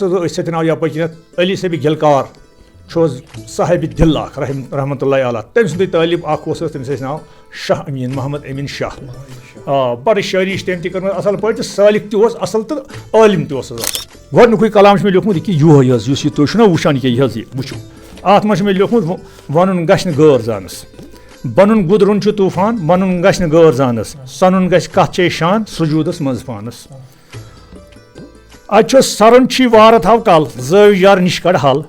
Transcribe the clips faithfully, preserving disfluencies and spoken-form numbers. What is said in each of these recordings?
سُہ أتھۍ سۭتۍ آو یَپٲرۍ کِنٮ۪تھ علی صٲبِ گِلکار چھُ حظ صاحبِ دِل اَکھ رحم-، رحمتہ اللہ علیہ۔ تٔمۍ سُنٛدُے طٲلب اَکھ اوس حظ، تٔمِس ٲسۍ ناو شاہ أمیٖن، محمد أمیٖن شاہ۔ آ، بَڑٕ شٲعری چھِ تٔمۍ تہِ کٔرمٕژ اَصٕل پٲٹھۍ، تہٕ سالِک تہِ اوس اَصٕل تہٕ عٲلِم تہِ اوس حظ اَصٕل۔ گۄڈٕنیُکُے کلام چھُ مےٚ لیوٗکھمُت یہِ کہِ یِہوٚے حظ، یُس یہِ تُہۍ چھُو نا وٕچھان یہِ کیٛاہ یہِ حظ یہِ وٕچھِو۔ اَتھ منٛز چھُ مےٚ لیوٗکھمُت و-، وَنُن گژھِ نہٕ غٲر زانَس۔ بَنُن گُدرُن چھُ طوٗفان، بَنُن گژھِ نہٕ غٲر زانَس۔ سَنُن گژھِ کَتھ چھے شان، سجوٗدَس منٛز پانَس۔ اَتہِ چھُ سرُن چھی وارٕ تھاو کل، زٲوۍ یار نِش کڑ حل۔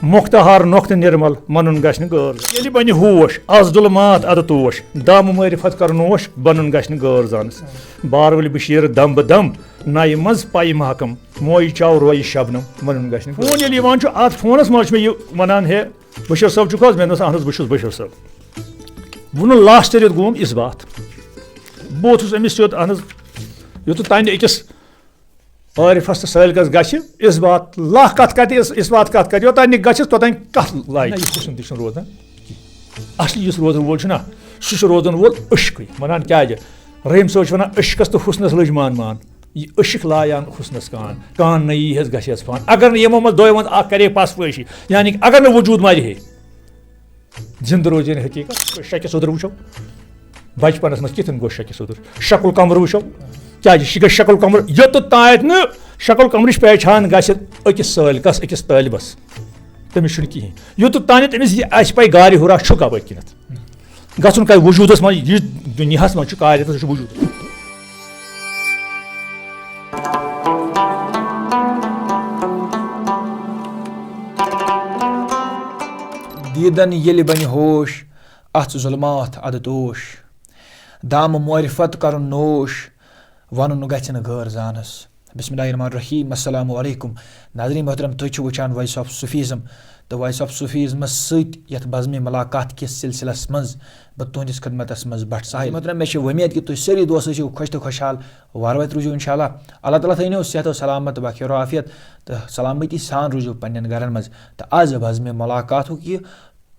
مۄختہار نۄختہٕ نِرمل، منُن گژھِ نہٕ غٲر۔ ییٚلہِ بنہِ ہوش، از دُل ماتھ ادٕ توش، دامہٕ معرفت کر نوش، بنُن گژھِ نہٕ غٲر زانس۔ بارولہِ بشیر دم بہٕ دم، نایہِ منٛز پایہِ محکم، مویہِ چاو رویہِ شبنم، منُن گژھِ نہٕ غٲر۔ فون ییٚلہِ یِوان چھُ، اتھ فونس منٛز چھُ مےٚ یہِ ونان، ہے بشیر صٲب چھُکھ حظ؟ مےٚ دوٚپمَس، اہن حظ بہٕ چھُس بشیر صٲب۔ ووٚنُن لاسٹ رٮ۪تھ گوٚوُم اِس بات۔ بہٕ ووٚتھُس أمِس سیوٚد، اہن حظ، یوٚتَتھ تانۍ أکِس عٲرفَس تہٕ سٲلِکَس گژھِ اِس بات، لَکھ کَتھ کَتہِ، اِس، اِس بات کَتھ کَتہِ، یوٚتام نہٕ گژھٮ۪س، توٚتام کَتھ لایہِ۔ نہ، یہِ حُسن تہِ چھُنہٕ روزان کینٛہہ۔ اَصلی یُس روزَن وول چھُنہ، سُہ چھُ روزَن وول عشقٕے۔ وَنان کیٛازِ؟ رحیٖم صٲب چھُ وَنان، عشقَس تہٕ حُسنَس لٔج مان مان۔ یہِ عشق لایان حُسنَس کان، کان نہ یی حظ گژھِ حظ فان۔ اگر نہٕ یِمو منٛز دۄیو منٛز اَکھ کَرے پَس پٲشی، یعنی کہ اگر نہٕ وجوٗد مَرِ ہے، زندٕ روزِ نہٕ حقیٖقت۔ شکہِ سُدر وٕچھو، بچپنس منٛز کِتھ کٔنۍ گوٚو شکہِ سُدر؟ شکل قمر وٕچھو، کیٛازِ یہِ گژھِ شکل قمر؟ یوٚتَتھ تانٮ۪تھ نہٕ شکل قمرٕچ پہچان گژھِ أکِس سٲلِکس، أکِس طٲلبس، تٔمِس چھُنہٕ کِہیٖنۍ۔ یوٚتَتھ تانٮ۪تھ أمِس یہِ آسہِ پَے گارِ حرا چھُ کَپٲرۍ کِنٮ۪تھ۔ گژھُن کَتہِ؟ وجوٗدس منٛز، یُس دُنیاہس منٛز چھُ، کائناتس منٛز چھُ وجوٗدس منٛز۔ دیٖدن ییٚلہِ بنہِ ہوش، اَتھ ظُلمات اَدٕ توش۔ دامہٕ معرفت کرُن نوش، وَنُن گژھِ نہٕ غٲر زانَس۔ بسم اللہ الرحمن الرحیم، السلام علیکم۔ ناظرین محترم، تُہۍ چھِو وٕچھان وائس آف صوفیزم، تہٕ وائس آف صوفیزمس سۭتۍ یَتھ بزمِ ملاقات کِس سلسلس منٛز بہٕ تُہنٛدِس خدمتس منٛز بٹ ساحل۔ محترم، مےٚ چھِ وۄمید کہِ تُہۍ سٲری دوست ٲسِو خۄش تہٕ خۄشحال۔ وارٕ وتہِ روٗزِو انشاءاللہ۔ اللہ تعالیٰ تھٲینو صحت و سلامت، بخیر و عافیت تہٕ سلامتی سان روٗزِو پننٮ۪ن گرن منٛز۔ تہٕ آز بزمِ ملاقاتُک یہِ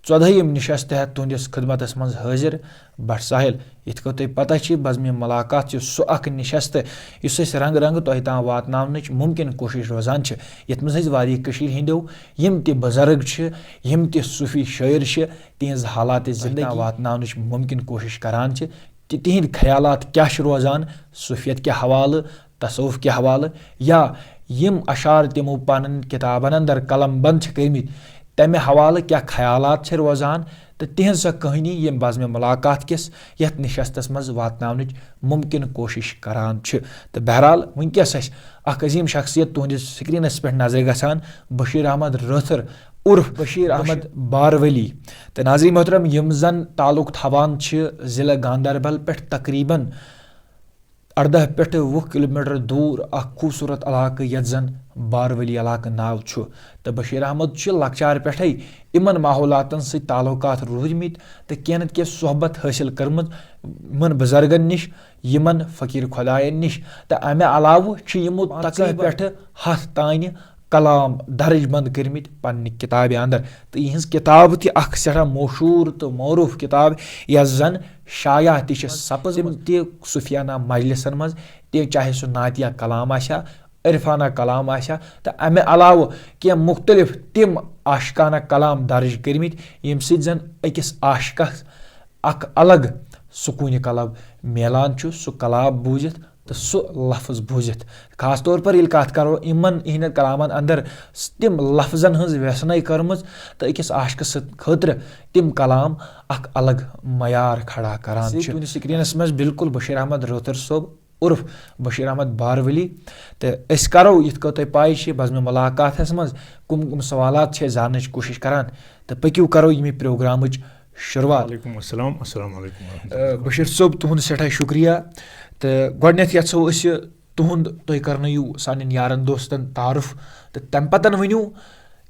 ژۄدہٲیِم نِشست ہٮ۪تھ تُہنٛدِس خدمتس منٛز حٲضِر بٹ ساحل۔ یِتھ کٔنۍ تۄہہِ پتہ چھِ، بزمِ ملاقات چھِ سُہ اکھ نِشست، یُس أسۍ رنٛگہٕ رنٛگہٕ تۄہہِ تام واتناونٕچ مُمکِن کوٗشش روزان چھِ، یَتھ منٛز أسۍ واریاہ کٔشیٖرِ ہٕنٛدیو یِم تہِ بُزرگ چھِ، یِم تہِ صوٗفی شٲعر چھِ، تِہنٛز حالات زندگی واتناونٕچ مُمکِن کوٗشش کران چھِ، تہِ تِہنٛدۍ خیالات کیٛاہ چھِ روزان صوٗفیت کہِ حوالہٕ، تصوف کہِ حوالہٕ، یا یِم اشعار تِمو پنٕنۍ کِتابن اندر قلم بند چھِ کٔرمٕتۍ، تمہِ حوالہٕ کیٛاہ خیالات چھِ روزان، تہٕ تِہنٛز سۄ کہانی یِم بزمِ ملاقات کِس یتھ نشستس منٛز واتناونٕچ مُمکِن کوٗشش کران چھِ۔ تہٕ بہرحال، وٕنکیٚس اَسہِ اکھ عظیٖم شخصیت تُہنٛدِس سکرینس پٮ۪ٹھ نظرِ گژھان، بشیر احمد رٲتھر عرف بشیر احمد بارؤلی۔ تہٕ ناظرین محترم، یِم زن تعلق تھاوان چھِ ضلع گاندربل پٮ۪ٹھ تقریباً ارداہ پٮ۪ٹھ وُہ کلومیٹر دوٗر اکھ خوٗبصوٗرت علاقہٕ، یتھ زن بارؤلی علاقہٕ ناو چھُ۔ تہٕ بشیر احمد چھُ لۄکچارٕ پٮ۪ٹھے یِمن ماحولاتن سۭتۍ تعلقات روٗدمٕتۍ تہٕ کینٛہہ نتہٕ کینٛہہ صحبت حٲصِل کٔرمٕژ یِمن بُزرگن نِش، یِمن فقیٖر خۄداین نِش۔ تہٕ امہِ علاوٕ چھِ یِمو تقریباً پٮ۪ٹھٕ ہتھ تانۍ کلام درج بند کٔرمٕتۍ پننہِ کتابہِ اندر۔ تہٕ یِہٕنٛز کتاب تہِ اکھ سٮ۪ٹھاہ مشہوٗر تہٕ معروٗف کتاب، یۄس زن شایع تہِ چھِ سپٕزمٕژ، تِم تہِ صوفیانہ مجلسن منٛز، تہِ چاہے سُہ نعتیہ کلام آسہِ ہا، عرفانہ کلام آسہِ ہا، تہٕ امہِ علاوٕ کینٛہہ مختلف تِم عاشقانہ کلام درج کٔرمٕتۍ، ییٚمہِ سۭتۍ زن أکِس عاشقس اکھ الگ سکوٗنہِ قلب میلان چھُ، سُہ کلام بوٗزِتھ تہٕ سُہ لفظ بوٗزِتھ۔ خاص طور پر ییٚلہِ کتھ کرو یِمن یِہنٛدٮ۪ن کلامن اندر تِم لفظن ہٕنٛز ویژھنے کٔرمٕژ تہٕ أکِس عاشقہٕ سٕنٛدِ خٲطرٕ تِم کلام اکھ الگ معیار کھڑا کران چھِ۔ تُہنٛدِس سکرینس منٛز بالکل بشیر احمد رٲتھر صٲب عرف بشیر احمد بارؤلی۔ تہٕ أسۍ کرو، یِتھ کٔنۍ تۄہہِ پاے چھِ، بزمِ ملاقاتس منٛز کُم کُم سوالات چھِ أسۍ زاننٕچ کوٗشش کران، تہٕ پٔکِو کرو ییٚمہِ پروگرامٕچ شروٗعات۔ وعلیکم السلام، السلام علیکم ورحمۃ اللہ۔ آ، بشیر صٲب، تُہُنٛد سٮ۪ٹھاہ شُکریہ۔ تہٕ گۄڈٕنٮ۪تھ یژھو أسۍ تُہُنٛد، تُہۍ کرنٲیِو سانٮ۪ن یارن دوستن تعارُف، تہٕ تمہِ پتن ؤنِو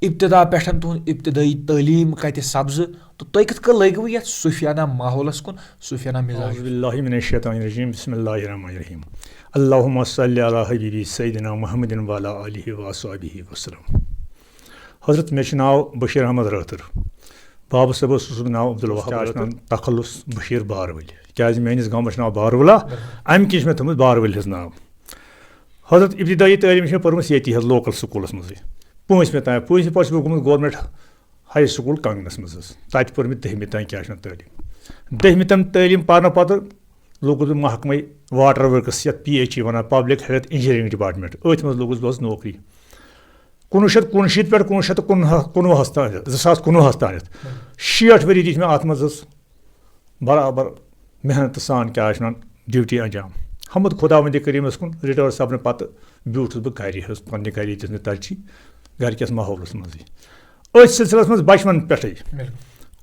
ابتدا پٮ۪ٹھ تُہُنٛد ابتدٲیی تعلیٖم کتہِ سپزٕ، تہٕ تُہۍ کِتھ کٔنۍ لٔگوٕ یتھ صوفیانہ ماحولس کُن، صوفیانہ مزاج؟ اعوذ باللہ من الشیطان الرجیم، بسم اللہ الرحمن الرحیم۔ اللہم صلی علی حبیبی سیدنا محمد وعلی آلہ وصحبہ وسلم۔ حضرت، مےٚ چھُ ناو بشیر احمد رٲتھر۔ بابہٕ صٲبس اوسُس بہٕ ناو عبدالوہاب رٲتھر، تخلص بشیر بارؤلۍ، کیازِ میٲنِس گامس چھُ ناو بارولہ، امہِ کِنۍ چھُ مےٚ تھوٚمُت بارؤلۍ حظ ناو۔ حضرت ابتدٲیی تعلیٖم چھِ مےٚ پٔرمٕژ ییٚتی حظ، لوکل سکوٗلَس منٛزٕے۔ پوٗنٛژمہِ تام، پوٗنٛژمہِ پَتہٕ چھُس بہٕ گوٚمُت گورمٮ۪نٛٹ ہاے سکوٗل کنگنَس منٛز حظ۔ تَتہِ پٔر مےٚ دٔہمہِ تام کیٛاہ چھِ وَنان تعلیٖم۔ دٔہمہِ تام تعلیٖم پَرنہٕ پَتہٕ لوٚگُس بہٕ محکمَے واٹر ؤرکٕس، یَتھ پی ایچ ای وَنان، پبلک ہیلتھ انجینئرنگ ڈپارٹمنٹ، أتھۍ منٛز لوٚگُس بہٕ حظ نوکری۔ کُنوُہ شیٚتھ کُنشیٖتھ پٮ۪ٹھ کُنوُہ شیٚتھ تہٕ کُنوُہ، کُنوُہَس تام، زٕ ساس کُنوُہَس تام، شیٹھ ؤری دِتۍ مےٚ اَتھ منٛز حظ۔ برابر محنت سان کیٛاہ چھِ وَنان ڈیوٹی انجام۔ حمد خداوندِ کریٖمَس کُن، رِٹٲرڈ سپنہٕ پتہٕ بیوٗٹھُس بہٕ گرِ حظ، پننہِ گرِ دِژ مےٚ ترجیح، گرِکِس ماحولَس منٛزٕے۔ أتھۍ سلسلس منٛز بچپن پٮ۪ٹھٕے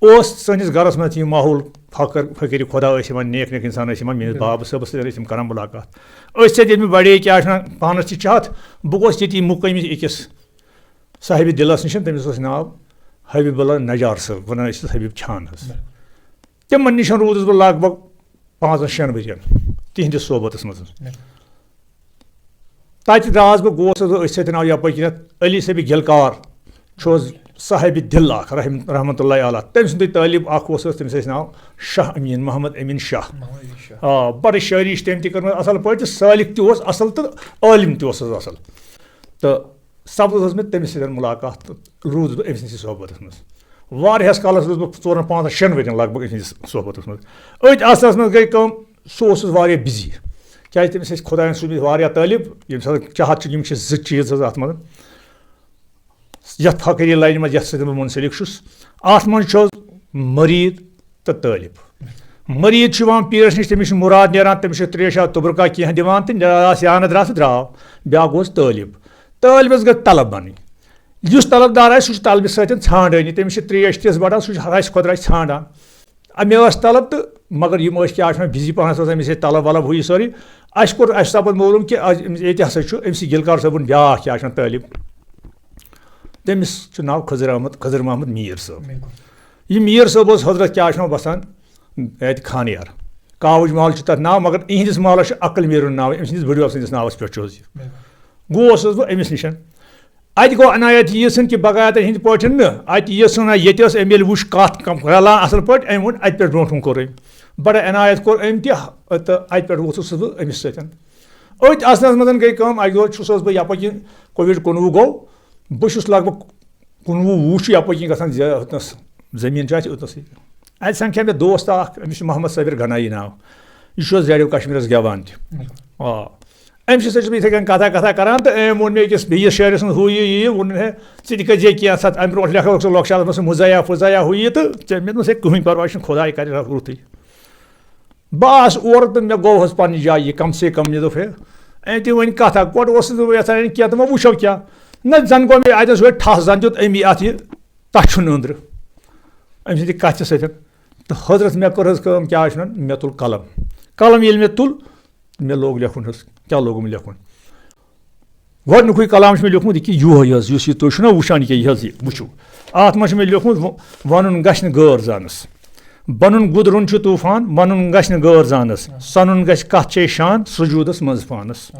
اوس سٲنِس گرس منٛز یہِ ماحول، فخر، فقیٖر خدا ٲسۍ یِوان، نیک نیک انسان ٲسۍ یِوان، میٲنِس بابہٕ صٲبس سۭتۍ ٲسۍ تِم کران ملاقات۔ أتھۍ سۭتۍ ییٚلہِ مےٚ بڑے کیٛاہ چھِ وَنان، پانس تہِ چھِ اَتھ، بہٕ گوس ییٚتی مُقٲمِس أکِس صاحبِ دِلس نِش، تٔمِس اوس ناو حبیب اللہ نجار صٲب، ونان ٲسِس حبیب چھان حظ۔ تِمن نِش روٗدُس بہٕ لگ بگ پانٛژن شٮ۪ن ؤرین تِہنٛدِس صحبتس منٛز۔ تتہِ درٛاس بہٕ، گوس حظ أتھۍ سۭتۍ آو یپٲرۍ کِنٮ۪تھ علی صٲبِ گلکار چھُ حظ صاحبِ دِل اکھ رحم-، رحمتہ اللہ علیہ۔ تٔمۍ سٕنٛدٕے طٲلب اکھ اوس حظ، تٔمِس ٲسۍ ناو شاہ امین، محمد امین شاہ۔ آ، بڑٕ شٲعری چھِ تٔمۍ تہِ کٔرمٕژ اصل پٲٹھۍ، تہٕ سالِک تہِ اوس اصل تہٕ عٲلِم تہِ اوس حظ اصل۔ تہٕ سپدٕس حظ مےٚ تٔمِس سۭتۍ مُلاقات تہٕ روٗدُس بہٕ أمۍ سٕنٛدِس صحبتس منٛز۔ واریاہس کالس روٗدُس بہٕ ژورن پانٛژن شٮ۪ن ؤرین لگ بگ أمۍ سٕنٛدِس صحبتس منٛز۔ أتھۍ عرصس منٛز گٔے کٲم، سُہ اوس حظ واریاہ بِزی، کیٛازِ تٔمِس ٲسۍ خۄدایَن سوٗزمٕتۍ واریاہ طٲلب، ییٚمہِ ساتہٕ چاہت چھِ، یِم چھِ زٕ چیٖز حظ اَتھ منٛز، یَتھ فقٲری لاینہِ منٛز یَتھ سۭتۍ بہٕ مُنسلِک چھُس۔ اَتھ منٛز چھُ حظ مٔریٖد تہٕ طٲلب۔ مٔریٖد چھُ یِوان پیٖرَس نِش، تٔمِس چھُ مُراد نیران، تٔمِس چھُ ترٛیشا تُبرُکا کینٛہہ دِوان تہٕ نیران آسہِ یا نہٕ درٛاس تہٕ درٛاو۔ بیٛاکھ گوٚو طٲلب۔ طٲلبَس گٔے طلب بَنٕنۍ۔ یُس طلبدار آسہِ، سُہ چھُ طلبہِ سۭتۍ ژھانٛڈٲنی، تٔمِس چھِ ترٛیش تِژھ بَڑان، سُہ چھُ رَسہِ کھۄتہٕ رَسہِ ژھانٛڈان۔ آ، مےٚ ٲس طلب تہٕ مگر یِم ٲسۍ کیٛاہ چھِ وَنان، بِزی پَہَن ٲس آسان أمِس ییٚتہِ طلب وَلب ہُہ یہِ سٲرٕے۔ اَسہِ کوٚر، اَسہِ سَپُد معلوٗم کہِ آز أمِس، ییٚتہِ ہسا چھُ أمۍ سٕے گِلکار صٲبُن بیٛاکھ کیٛاہ چھِ وَنان طٲلب۔ تٔمِس چھُ ناو خضر احمد، خضر محمد میٖر صٲب۔ بِلکُل۔ یہِ میٖر صٲب اوس حضرت کیٛاہ چھِ وَنان بَسان اَتہِ خانیار۔ کاوٕج محل چھُ تَتھ ناو، مگر یِہِنٛدِس محلَس چھُ عقل میٖرُن ناو، أمۍ سٕنٛدِس بٕڈِبَب سٕنٛدِس ناوَس پٮ۪ٹھ چھُ حظ یہِ۔ بِلکُل۔ گوس حظ بہٕ أمِس نِش۔ اَتہِ گوٚو عنایت ییٖژ ہن کہِ بغایتن ہِنٛدۍ پٲٹھۍ نہٕ۔ اَتہِ ییٖژ ہن، ییٚتہِ ٲس أمۍ ییٚلہِ وٕچھ کَتھ کم-، رَلان اَصٕل پٲٹھۍ، أمۍ ووٚن اَتہِ پٮ۪ٹھ برونٛٹھ کُن کوٚر أمۍ۔ بَڑٕ عنایت کوٚر أمۍ تہِ، تہٕ اَتہِ پٮ۪ٹھ ووٚتھُس بہٕ أمِس سۭتۍ۔ أتھۍ اَصلَس منٛز گٔے کٲم، اَکہِ دۄہ چھُس حظ بہٕ یَپٲرۍ کِنۍ، کووِڈ کُنوُہ گوٚو، بہٕ چھُس لگ بگ کُنوُہ وُہ چھُ یَپٲرۍ کِنۍ گژھان زِ-، ہُتنَس زٔمیٖن چھُ اَسہِ أتنَسٕے۔ اَتہِ سَمکھے مےٚ دوست اَکھ، أمِس چھُ محمد صابر گنایی ناو۔ یہِ چھُ حظ ریڈیو کشمیٖرَس گٮ۪وان تہِ۔ آ۔ أمۍ سٕے سۭتۍ چھُس بہٕ یِتھَے کٔنۍ کَتھا کَتھا کَران تہٕ أمۍ ووٚن مےٚ أکِس بیٚیِس شٲعرَس سٕنٛز ہُہ یہِ یہِ، ووٚن مےٚ، "ہے، ژٕ تہِ کٔرۍ زِ کینٛہہ سا، اَمہِ برونٛٹھ لیکھَکھ ژٕ لۄکچارَس منٛز سُہ مُزایا فُزایا ہُہ یہِ" تہٕ ژےٚ، مےٚ دوٚپمَس، "ہے، کٕہٕنۍ پَرواے چھُنہٕ، خۄداے کَرِ رُتُے۔" بہٕ آس اورٕ تہٕ مےٚ گوٚو حظ پنٛنہِ جایہِ یہِ کم سے کم، مےٚ دوٚپ، "ہے۔" أمۍ تہِ ؤنۍ کَتھا، گۄڈٕ اوسُس نہٕ بہٕ یَژھان کینٛہہ تہٕ وۄنۍ وٕچھو کیٛاہ۔ نہ، زَن گوٚو مےٚ اَتٮ۪س وۄنۍ ٹھَس، زَن دیُت أمی اَتھ یہِ تَچھُن أنٛدرٕ أمۍ سٕنٛدِ کَتھِ سۭتۍ۔ تہٕ حضرت مےٚ کٔر حظ کٲم، کیٛاہ چھُ وَنان، مےٚ تُل قلم۔ قلم ییٚلہِ مےٚ تُل، مےٚ لوگ لیکھُن حظ۔ کیٛاہ لوگُم لیکھُن؟ گۄڈٕنیُکُے کلام چھُ مےٚ لیوٗکھمُت یہِ کہِ یِہوٚے حظ، یُس یہِ تُہۍ چھُو نا وٕچھان، یہِ کیٛاہ یہِ حظ یہِ وٕچھِو۔ اَتھ منٛز چھُ مےٚ لیوٗکھمُت، و-، وَنُن گژھِ نہٕ غٲر زانَس۔ بَنُن گُدرُن چھُ طوٗفان، وَنُن گژھِ نہٕ غٲر زانَس۔ سَنُن گژھِ کَتھ چھے شان، سجوٗدَس منٛز پانَس۔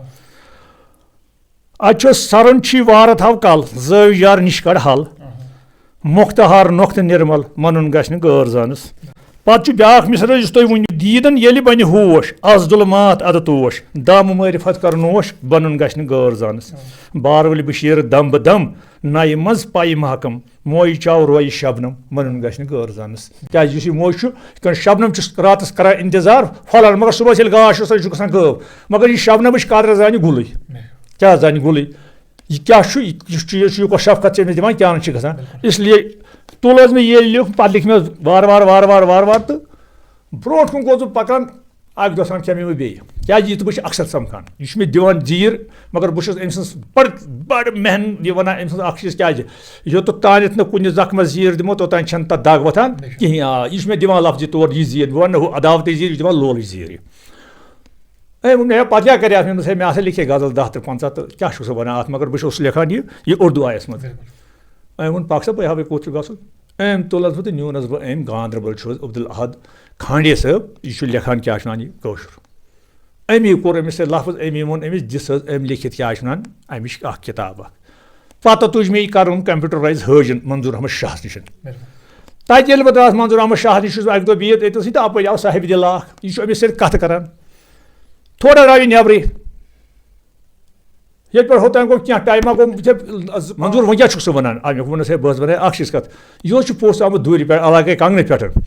اَتہِ چھُ سَرُن چھی وارٕ تھاو کَل، زٲوۍ یار نِش کَڑ حل۔ مۄختہار نۄختہٕ نِرمل، مَنُن گژھِ نہٕ غٲر زانَس۔ پَتہٕ چھُ بیٛاکھ مِصرٕ یُس تۄہہِ ؤنِو، دیٖدَن ییٚلہِ بَنہِ ہوش، از دُلہٕ ماتھ اَدٕ توش، دامہٕ معرفت کَر نوش، بَنُن گژھِ نہٕ غٲر زانَس۔ بارولہِ بشیٖر دم بہٕ دم، نَیہِ منٛز پَیہِ محکم، مویہِ چاو رویہِ شبنم، مَنُن گژھِ نہٕ غٲر زانَس۔ کیٛازِ یُس یہِ موج چھُ، یِتھ کٔنۍ شبنم چھُس راتَس کران اِنتظار، پھۄلان، مگر صُبحَس ییٚلہِ گاش چھُس، سُہ چھُ گژھان غٲب۔ مگر یہِ شبنمٕچ قدر زانہِ گُلٕے۔ کیٛاہ زانہِ گُلٕے؟ یہِ کیٛاہ چھُ؟ یہِ، یہِ چیٖز چھُ، یہِ کۄس شفقت چھِ أمِس دِوان، کیٛاہ نہٕ چھِ گژھان؟ بِلکُل۔ اس لیے تُل حظ مےٚ ییٚلہِ لیوٚکھ، پَتہٕ لیکھِ مےٚ حظ وارٕ وارٕ، وارٕ وارٕ، وارٕ وارٕ تہٕ برونٛٹھ کُن گوس بہٕ پَکان۔ اَکہِ دۄہ سَمکھے مےٚ بیٚیہِ، کیٛازِ یہِ تہٕ بہٕ چھُس اکثر سَمکھان۔ یہِ چھُ مےٚ دِوان زیٖر، مگر بہٕ چھُس أمۍ سٕنٛز بَڑٕ، بَڑٕ مہن یہِ وَنان أمۍ سٕنٛز اَکھ چیٖز، کیٛازِ یوٚتَتھ تانٮ۪تھ نہٕ کُنہِ زَخمَس زیٖر دِمو، توٚتام چھَنہٕ تَتھ دَگ وۄتھان کِہیٖنۍ۔ آ، یہِ چھُ مےٚ دِوان لفظی طور یہِ زیٖر، بہٕ وَنہٕ نہٕ ہُہ عداوتٕچ زیٖر، یہِ چھُ دِوان لولٕچ زیٖر یہِ۔ أمۍ ووٚن مےٚ، "ہے، پَتہٕ کیٛاہ کَرِ اَتھ؟" مےٚ دوٚپمَس، "ہے، مےٚ ہسا لیکھے غزل دَہ تہٕ پنٛژاہ تہٕ کیٛاہ چھُکھ ژٕ وَنان اَتھ؟ مگر بہٕ چھُس لیکھان یہِ، یہِ اُردو آیَس منٛز۔" أمۍ ووٚن، "پَکھ سا، بہٕ ہاوَے کوٚت چھُ گژھُن۔" أمۍ تُلنَس بہٕ تہٕ نیوٗنَس بہٕ أمۍ گاندربل چھُ حظ عبدالاحد کھانڈے صٲب، یہِ چھُ لیکھان کیٛاہ چھُ وَنان یہِ کٲشُر۔ أمی کوٚر أمِس سۭتۍ لفظ، أمی ووٚن أمِس، "دِس حظ أمۍ لیکھِتھ کیٛاہ چھُ وَنان اَمِچ اَکھ کِتاب اَکھ۔" پَتہٕ تُج مےٚ یہِ کَرُن کمپیوٹرائز حٲجِن منظور احمد شاہَس نِش۔ تَتہِ ییٚلہِ بہٕ درٛاس منظور احمد شاہَس نِش، چھُس بہٕ اَکہِ دۄہ بِہِتھ أتھۍ، تہٕ اَپٲرۍ آو صاحب دِل اَکھ، یہِ چھُ أمِس سۭتۍ کَتھٕ کَران۔ تھوڑا درٛاو یہِ نٮ۪برٕے۔ ییٚتہِ پٮ۪ٹھ ہوٚتام گوٚو کینٛہہ ٹایما گوٚو، یہِ چھےٚ منظوٗر وۄنۍ کیٛاہ چھُکھ ژٕ وَنان؟ اَمیُک ووٚنُس ہے، بہٕ حظ وَنَے اَکھ چیٖز کَتھ، یہِ حظ چھُ پوٚژھ آمُت دوٗرِ پٮ۪ٹھ، علاقے کنگنہٕ پٮ۪ٹھ۔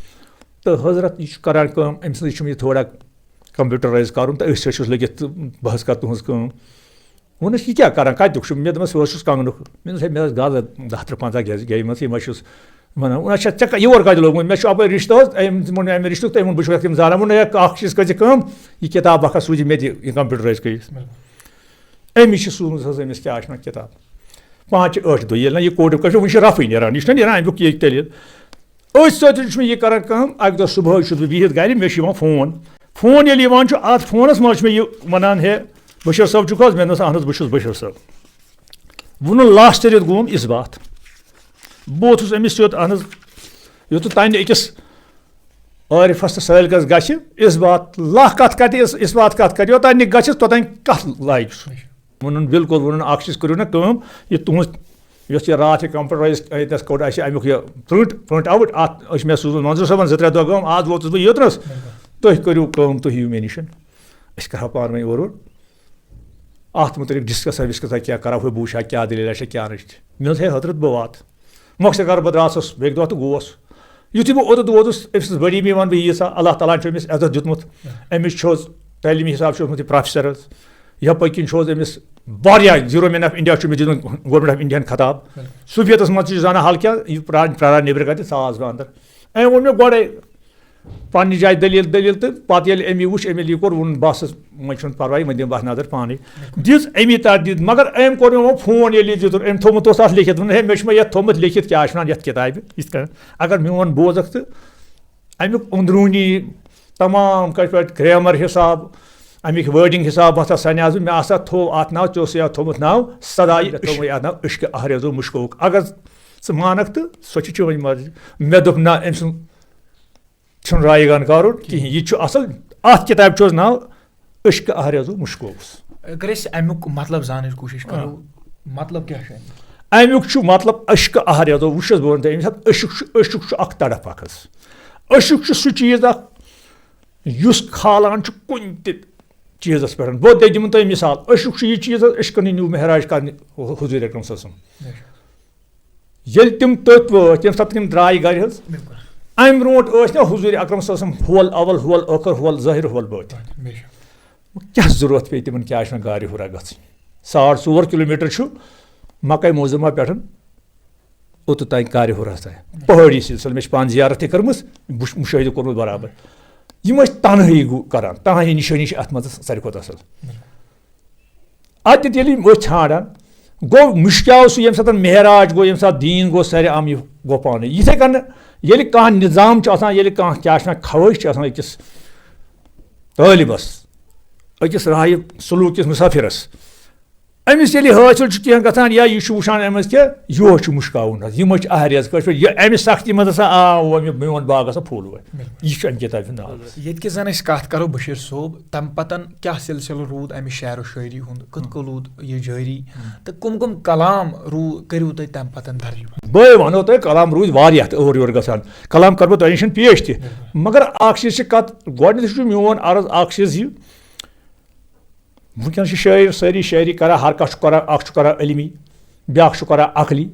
تہٕ حضرت، یہِ چھُ کَران کٲم، أمۍ سٕنٛز یہِ چھُم یہِ تھوڑا کمپیوٗٹرایز کَرُن، تہٕ أتھۍ سۭتۍ چھُس لٔگِتھ، تہٕ بہٕ حظ کَرٕ تُہٕنٛز کٲم۔ ووٚنُس، یہِ کیٛاہ کَران، کَتیُک چھُ؟ مےٚ دوٚپمَس، بہٕ حظ چھُس کنگنُک۔ مےٚ دوٚپمَس ہے، مےٚ حظ گَرٕ دَہ تٕرٛہ پنٛژاہ گژھِ گٔیمٕژ، یِم حظ چھُس وَنان۔ ووٚن، اچھا، ژےٚ کا-، یور کَتہِ لوگمُت؟ مےٚ چھُ اَپٲرۍ رِشتہٕ حظ، أمۍ ووٚن مےٚ، اَمہِ رِشتُک، تہٕ أمۍ ووٚن، بہٕ چھُس یَتھ یِم زانان۔ ووٚن، ہے، اَکھ چیٖز کٔرۍ زِ کٲم، یہِ کِتاب اَکھ حظ سوٗزِ مےٚ تہِ یہِ کمپیوٗٹرایز کٔرِتھ۔ أمِس چھِ سوٗزمٕژ حظ أمِس کیٛاہ چھِ وَنان کِتاب۔ پانٛژِ ٲٹھِ دۄہ ییٚلہِ نہ یہِ کوڈ کَشو، وٕنہِ چھِ رَفٕے نیران، یہِ چھُنہ نیران اَمیُک یہِ تیٚلہِ۔ أتھۍ سۭتۍ چھُ مےٚ یہِ کَران کٲم، اَکہِ دۄہ صُبحٲے چھُس بہٕ بِہِتھ گَرِ، مےٚ چھُ یِوان فون۔ فون ییٚلہِ یِوان چھُ، اَتھ فونَس منٛز چھُ مےٚ یہِ وَنان، ہے، بشیٖر صٲب چھُکھ حظ؟ مےٚ دوٚپمَس، اہن حظ، بہٕ چھُس بشیٖر صٲب۔ ووٚنُن، لاسٹ رٮ۪تھ گوٚوُم اِس بات۔ بہٕ ووتھُس أمِس سیوٚد، اہن حظ، یوٚتَتھ تانۍ نہٕ أکِس عارفَس تہٕ سٲلِکَس گژھِ اِس بات، لَکھ کَتھ کَتہِ، اِس، اِس بات کَتھ کَتہِ، یوٚتانۍ نہٕ گژھٮ۪س، توٚتانۍ کَتھ لایہِ سُہ؟ ووٚنُن، بِلکُل، ووٚنُن، اَکھ چیٖز کٔرِو نا کٲم، یہِ تُہٕنٛز، یۄس یہِ راتھ یہِ کمپیوٗٹرایز، ییٚتنَس کوٚڑ اَسہِ اَمیُک یہِ پرنٹ، پرنٹ آوُٹ، اَتھ، أسۍ مےٚ سوٗزمُت منظوٗر صٲبَن زٕ ترٛےٚ دۄہ گٔم، آز ووتُس بہٕ یوٚتنَس، تُہۍ کٔرِو کٲم، تُہۍ یِیِو مےٚ نِش، أسۍ کَرہو پانہٕ ؤنۍ اورٕ یورٕ۔ اَتھ مُتعلِق ڈِسکَسا وِسکَسا کیٛاہ کَرو، ہے بہٕ وٕچھِ ہا کیٛاہ دٔلیٖلہ چھےٚ، کیٛاہ نہٕ چھِ۔ مےٚ دوٚپ، ہے حضرت، بہٕ واتہٕ۔ مۄخصر کَر، بہٕ درٛاسَس بیٚکہِ دۄہ تہٕ گوس۔ یُتھُے بہٕ اوٚتَتھ ووتُس، أمۍ سٕنٛز بٔڑی بیٚنہِ وَنہٕ بہٕ ییٖژاہ، اللہ تعالیٰ ہَن چھُ أمِس عزت دیُتمُت۔ أمِس چھُ حظ تعلیٖمی حِساب چھُ اوسمُت یہِ پرٛوفیسَر حظ۔ یَپٲرۍ کِنۍ چھُ حظ أمِس واریاہ، زیٖرو مین آف اِنڈیا چھُ أمِس دیُتمُت، گورمٮ۪نٛٹ آف اِنڈیاہَن خطاب۔ صوٗفیتَس منٛز چھِ یہِ زانان حال کیٛاہ، یہِ پرٛان، پرٛاران نیٚبرٕ کَتہِ، ژاس بہٕ اَندَر۔ أمۍ ووٚن مےٚ گۄڈَے پننہِ جایہِ دٔلیٖل، دٔلیٖل، تہٕ پتہٕ ییٚلہِ أمی وُچھ، أمی یہِ کوٚر، ووٚنُن، بس حظ، وۄنۍ چھُنہٕ پرواے، وۄنۍ دِمہٕ بہٕ اَتھ نظر پانَے۔ دِژ أمی تَتھ دِتھ، مگر أمۍ کوٚر مےٚ وۄنۍ فون، ییٚلہِ یہِ دِتُن، أمۍ تھوٚومُت اوس اَتھ لیکھِتھ، ووٚن، ہے، مےٚ چھُ مےٚ یَتھ تھوٚومُت لیکھِتھ، کیٛاہ چھُ وَنان یَتھ کِتابہِ، یِتھ کٔنۍ۔ اگر میون بوزَکھ تہٕ اَمیُک أنٛدروٗنی تمام کَتہِ پٮ۪ٹھ گرٛیمر حِساب، اَمِکۍ وٲڈِنٛگ حِساب ہسا سَنیٛاس بہٕ، مےٚ ہسا تھوٚو اَتھ ناو، ژےٚ اوسُے اَتھ تھوٚومُت ناو سداے، مےٚ تھوٚومُے اَتھ ناو عشقِ اہرز و مشکوک۔ اگر ژٕ مانَکھ تہٕ سۄ چھِ چٲنۍ مرضی۔ مےٚ دوٚپ، نہ، أمۍ سُنٛد چھُنہٕ رایے گان کارُن کِہیٖنۍ، یہِ تہِ چھُ اَصٕل۔ اَتھ کِتابہِ چھُ حظ ناو عشقِ اہرز و مشکوکس۔ اگر أسۍ اَمیُک مطلب زانٕچ کوٗشِش کَرو، مطلب کیٛاہ چھُ اَمیُک؟ اَمیُک چھُ مطلب عشقِ اہرز و، وٕچھ حظ، بہٕ وَنہٕ تۄہہِ، ییٚمہِ ساتہٕ عشق چھُ، عشق چھُ اَکھ تڑپھ اَکھ حظ۔ عشق چھُ سُہ چیٖز اَکھ یُس کھالان چھُ کُنہِ تہِ چیٖزَس پٮ۪ٹھ۔ بہٕ دِمہٕ تۄہہِ مِثال، عشق چھُ یہِ چیٖز حظ، عشقَن نیوٗ مہراج کرنہِ حضوٗرِ اکرم صلی اللہ علیہ وسلم۔ ییٚلہِ تِم تٔتھۍ وٲتۍ، ییٚمہِ ساتہٕ تِم درٛاے گرِ حظ، بِلکُل۔ اَمہِ برونٛٹھ ٲسۍ نہ حضوٗرِ اکرم صلی اللہ علیہ وسلم ہول اول، ہول ٲخر، ہول ظٲہِر، ہول بٲطِن۔ بے شک۔ کیٛاہ ضروٗرت پیٚیہِ تِمن، کیٛاہ چھُ وۄنۍ غارِ حرا گژھٕنۍ؟ ساڑ ژور کِلوٗ میٖٹر چھُ مکہ معظمہ پٮ۪ٹھ اوٚتتھ تام غارِ حرا تام۔ پہٲڑی سلسلہٕ، مےٚ چھِ پانہٕ زیارت تہِ کٔرمٕژ، بہٕ چھُس مُشٲہدٕ کوٚرمُت برابر۔ یِم ٲسۍ تنہٲیی گو-، کران، تنہٲیی نِشٲنی چھِ اتھ منٛز ساروی کھۄتہٕ اصل۔ اتہِ تہِ ییٚلہِ یِم أتھۍ ژھانڈان، گوٚو مُشکیا اوس سُہ، ییٚمہِ ساتہٕ معراج گوٚو، ییٚمہِ ساتہٕ دیٖن گوٚو سرِ عام، یہِ گوٚو پانے۔ یِتھے کٔنۍ ییٚلہِ کانٛہہ نظام چھُ آسان، ییٚلہِ کانٛہہ کیٛاہ چھُ وَنان، خواہش چھِ آسان أکِس طٲلبس، أکِس راہہِ سلوٗک کِس مُسافِرس، أمِس ییٚلہِ حٲصِل چھُ کینٛہہ گژھان یا یہِ چھُ وٕچھان أمِس کہِ یِہوے چھُ مُشکاوُن حظ، یِمے چھِ اہرِیَس کٲشِر پٲٹھۍ، یہِ اَمہِ سختی منٛز ہسا آو وۄنۍ میون باغ ہسا پھوٚل وۄنۍ۔ بِلکُل۔ یہِ چھُ اَمہِ کِتابہِ ہُنٛد ناو۔ ییٚتہِ کہِ زَن أسۍ کَتھ کَرو بٔشیٖر صٲب، تَمہِ پَتَن کیٛاہ سِلسِلہٕ روٗد اَمہِ شعر و شٲعری ہُنٛد؟ کِتھ کٔنۍ روٗد یہِ جٲری؟ تہٕ کٕم کٕم کلام روٗ-، کٔرِو تُہۍ تَمہِ پَتَن درج؟ بہٕ وَنو تۄہہِ، کلام روٗدۍ واریاہ تہٕ اورٕ یورٕ گژھان۔ کلام کَرٕ بہٕ تۄہہِ نِش پیش تہِ۔ بِلکُل۔ مگر اَکھ چیٖز چھِ کَتھ، گۄڈٕنٮ۪تھ چھُ میون عرض اَکھ چیٖز یہِ، وٕنکیٚنَس چھِ شٲعر سٲری شٲعری کَران، ہر کانٛہہ چھُ کَران، اَکھ چھُ کَران علمی، بیٛاکھ چھُ کَران عقلی،